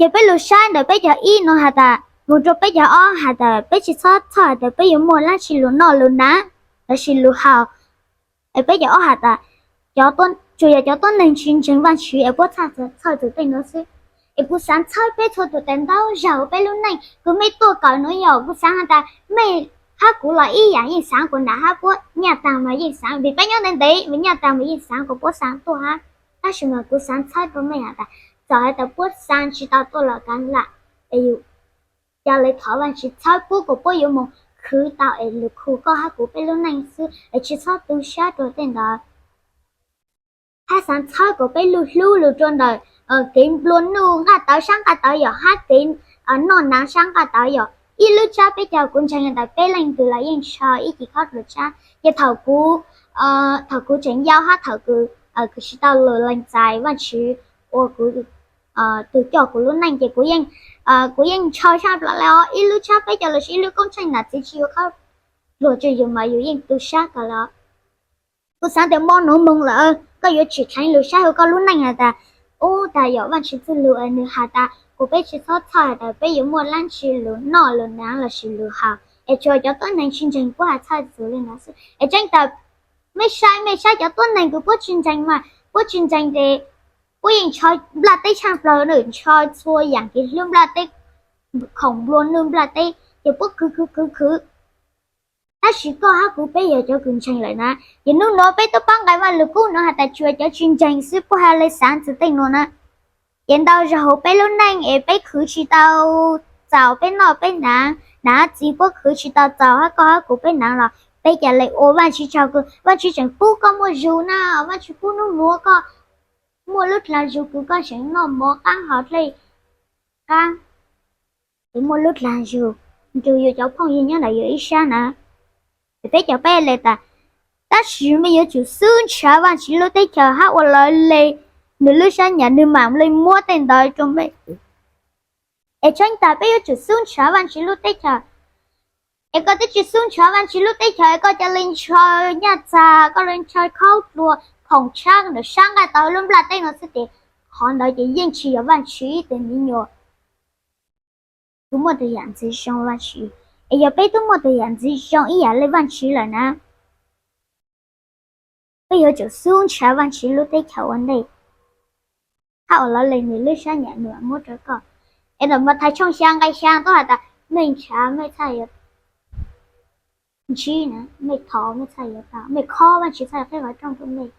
Ces peb lug saib ntawm peb caug ib nuav has tas mus rua peb caug ob has tas peb tsi txhob txhawj has tas peb yuav muaj dlaab tsi lug noj lug naav lossis lug haus. Es peb caug ob has tas tsuas yog cov tuab neeg tsi ntseeg Vaajtswv es puab txhawj txug tej nuav xwb. Es kuv xaav txhawb peb txhua tug tas ntau zag huv peb lub neej kws mej tuaj kawm nuav yog kuv xaav has tas mej hab kuv los ib yaam yeej xaav kuas nam hab puab nyaj taag mas yeej xaav vim peb nyob ntev ntev mas nyaj taag mas yeej xaav kuas puab xaav tuaj hab. Tab sis mas kuv xaav txhawb rua mej has tas txawm has tas puab xaav tsi tau tuaj los kav lam, es yug ca le thov Vaajtswv txhawb puab kuas puab yuav moog khwv tau es lug khu koj hab kuv peb lub neej xwb es tsi txhob tu sab rua tej ntawd. Hab xaav txhawb kuas peb lug hlub lug rua ntawm kev nplua nuj nqaj tawv sab nqaj tawv yom hab kev noj naav sab nqaj tawv yom. Ib lub tsab peb caug kuv ntseeg has tas peb leej twg los yeej ntshaw ib ce khaub dluag tsab ces thaum kuv, thaum kuv tseem yau hab thaum kuv, kuv tsi tau lug lees txais Vaajtswv ua kuv tug coj kuv lub neej ces kuv yeej, kuv yeej ntshaw sab nplom le os. Ib lub tsab peb caug lossis ib lub koob tsheej nam txiv tsi yuav khaub dluag tsua yug mas yug yeej tu sab kawg le os. Kuv xaav tas mo nuav moog lawm koj yuav tsim dheev lug saib huv koj lub neej has tas ub tas yog Vaajtswv txuj lug es nwg has tas kuas peb tsi txhob txhawj has tas peb yuav muaj dlaab tsi lug noj lug naav lossis lug haus es tsuas cov tuab neeg tsi ntseeg puab has txhawj txug le nuav xwb. Es tseeb tas mej saib, mej saib cov tuab neeg kws puab tsi ntseeg mas puab tsi ntseeg tes puab yeej ntshaw nplaj teb tshaaj plawg, ntshaw txhua yaam kev hlub nplaj teb, khoom nplua nuj nplaj teb ces puab khwv khwv khwv khwv. Tab sis koj hab kuv peb yog cov kws ntseeg lawm na, ces nub nuav peb tub paub nqai Vaaj Lug Kub nuav has tas tsuas cov tsi ntseeg xwb puab has le xaav txug tej nuav na. Ces ntau zag huv peb lub neej es peb khwv tsi tau txaus peb noj peb naav, nam txiv puab khwv tsi tau txaus hab koj hab kuv peb naav los peb ca le ua Vaajtswv tsaug kws Vaajtswv tseem pub koj muaj zug na, Vaajtswv pub nub nuav koj muaj lub dlaag zug kws koj tseem noj mov qaab hov dlej qaab, es muaj lub dlaag zug nrug yug cov phooj ywg nyob ntawm yug ib sab na. Es peb caug peb le tas tab sis mej yuav tsum xub ntshaw Vaajtswv lub teb chaws hab ua lawv le nwg lub sab nyam, nwg maam le muab tej ntawd rua mej. Es tseeb tas peb yuav tsum xub ntshaw Vaajtswv lub teb chaws. Es koj twb tsi xub ntshaw Vaajtswv lub teb chaws es koj ca le ntshaw nyaj txag, koj le ntshaw khaub dluag khoom tshaaj ntawm sab nqaj tawv lub nplaj teb nuav xwb tes qhov ntawd ces yeej tsi yog Vaajtswv ib tug me nyuam kws muaj tug yaam ntxiv zoo Vaajtswv. Es yog peb tub muaj tug yaam ntxiv zoo ib yaam le Vaajtswv lawm na, peb yuav tsum xub ntshaw Vaajtswv lub teb chaws ua ntej hab ua lawv le nwg lub sab nyam nwg muab rua koj. Es ntawm Mathais tshooj xyaa nqai xyaa tub has tas mej ntshaw mej txhaj yuav ntsib, mej thov mej txhaj yuav tau, mej khob Vaajtswv txhaj yuav qhib qhov rooj rua mej.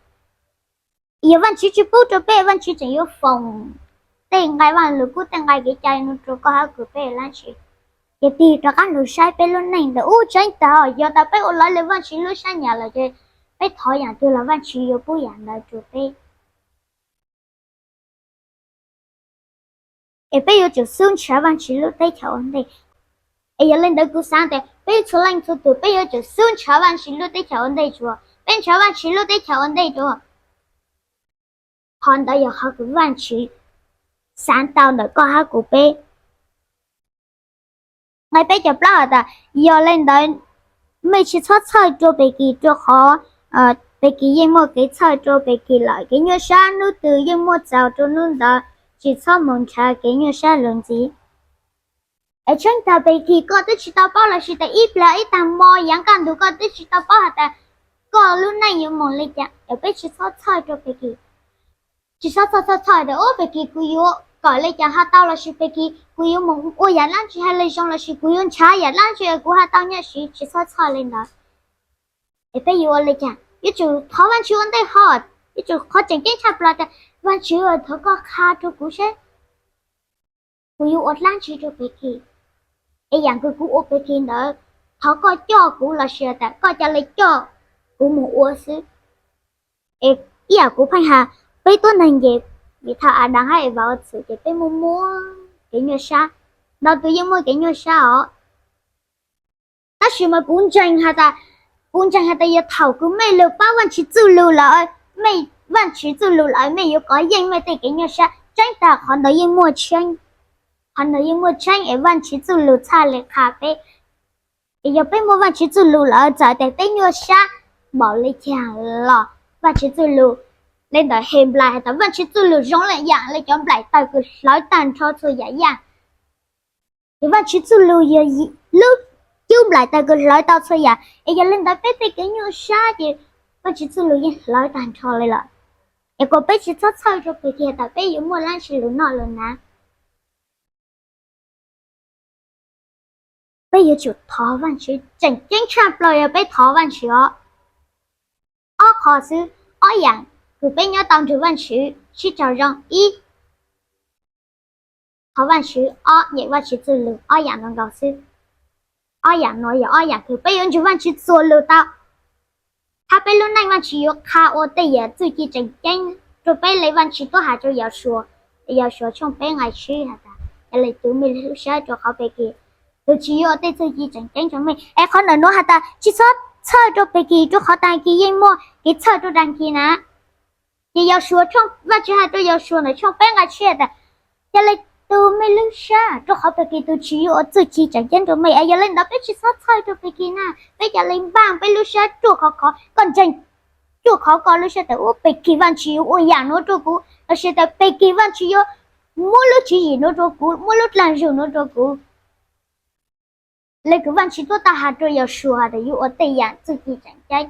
Yog Vaajtswv tsi pub rua peb, Vaajtswv tseem yuav foom tej nqai Vaaj Lug Kub, tej nqai kev cai nuav rua koj hab kws peb dlaab tsi. Ces tig rov qaab lug saib peb lub neej ntawm ub tseeb tas yog tas peb ua lawv le Vaajtswv lub sab nyam lawm ces peb thov yaam twg los Vaajtswv yuav pub yaam ntawd rua peb. Es peb yuav tsum xub ntshaw Vaajtswv lub teb chaws ua ntej. Es yog le ntawd kuv xaav tas peb txhua leej txhua tug peb yuav tsum xub ntshaw Vaajtswv lub teb chaws ua ntej tsuas, peb ntshaw Vaajtswv lub teb chaws ua ntej tsuas, qhov ntawd yog qhov kws Vaajtswv xaav tau ntawm koj hab kuv peb. Nqai peb caug plaub has tas yog le ntawd mej tsi txhob txhawj rua peg kis rua qhov peg kis yeej muaj kev txhawj rua peg kis lawm, kev nyuaj sab nub twg yeej muaj txaus rua nub ntawd, tsi txhob moog nrhav kev nyuaj sab lug ntxiv. Es tseeb tas peg kis koj twb tsi tau paub lossis tas ib plag ib taag mo yaav kaj ntug koj twb tsi tau paub has tas koj lub neej yuav moog le caag, es peb tsi txhob txhawj rua peg kis. Tsi txhob txhawj txhawj txhawj tas ub peg kis kuv yuav kawm le caag ho tau lossis peg kis kuv yuav moog ua yaam dlaab tsi has le zoo lossis kuv yuav nrhav yaam dlaab tsi kuv ho tau nyaj siv, tsi txhob txhawj le ntawd. Es peb yuav ua le caag? Yuav tsum thov Vaajtswv ua ntej ho, yuav tsum qhov tseem ceeb tshaj plaws tas Vaajtswv thov koj qha rua kuv seb kuv yuav ua dlaab tsi rua peg kis, es yaam kws kuv ua peg kis ntawd thov koj coj kuv lossis tas koj ca le coj kuv moog ua xwb. Es ib yaam kuv pheej has, peb tuab neeg ces vim thaum Adas hab Evas ua txwm ces peb muaj muaj kev nyuaj sab, ntau tug yeej muaj kev nyuaj sab os. Tab sis mas kuv ntseeg has tas, kuv ntseeg has tas yog thaum kws mej lug paub Vaajtswv txuj lug lawm, mej, Vaajtswv txuj lug lawm mej yuav kov yeej mej tej kev nyuaj sab. Tseeb tas qhov ntawd yeej muaj tsheeb, qhov ntawd yeej muaj tsheeb es Vaajtswv txuj lug txhaj le qha peb. Es yog peb muaj Vaajtswv txuj lug lawm txawm tas peb nyuaj sab npaum le caag los Vaajtswv txuj lug Le ntawd Henplais has tas Vaajtswv txuj lug zoo le yaam le cov nplaim tawg kws hlawv taag nrho txhua yaam yaaj. Ces Vaajtswv txuj lug yog lub cub nplaim tawg kws hlawv tau txhua yaam, es yog le ntawd peb tej kev nyuaj sab ces Vaajtswv txuj lug yeej hlawv taag nrho le lawm. Es kuas peb tsi txhob txhawj rua peg kig has tas peb yuav muaj dlaab tsi lug noj lug hnav. Peb yuav tsum thov Vaajtswv, tseem ceeb tshaj plaws yog peb thov Vaajtswv os. Ob qho xwb, ob yaam kws peb nyob tau nrug Vaajtswv sib raug zoo. Ib, thov Vaajtswv. Ob, nyeem Vaajtswv txuj lug. Ob yaam nuav nkaus xwb. Ob yaam nuav yog ob yaam kws peb yuav nrug Vaajtswv txuas lug tau. Hab peb lub neej Vaajtswv yuav qha ua tej yaam txuj ci tseem ceeb rua peb le Vaajtswv tub has rua Yausuas. Yausuas tshooj peb nqai tsib has tas, yog le tug mej lub sab rua qhov peg kig, tug tsi yuav ua tej txuj ci tseem ceeb rua mej. Es qhov ntawm nuav has tas tsi txhob txhawj rua peg kig, rua qhov taag kig yeej muaj kev txhawj rua taag kig na. Ces Yausuas, Vaajtswv has rua Yausuas ntawm tshooj peb nqai tsib has tas, yog le tug mej lub sab rua qhov peg kig, tug tsi yuav ua txuj ci tseem ceeb rua mej. Es yog le ntawd peb tsi txhob txhawj rua peg kig na, peb ca le npaaj peb lub sab ruaj khov khov. Koj ntseeg ruaj khov koj lub sab tas, ub, peg kig Vaajtswv yuav ua yaam nuav rua kuv, lossis tas peg kig Vaajtswv yuav muab lub tswv yim nuav rua kuv, muab lub dlaag zug nuav rua kuv. Le kws Vaajtswv tub tau has rua Yausuas has tas yuav ua tej yaam txuj ci tseem ceeb.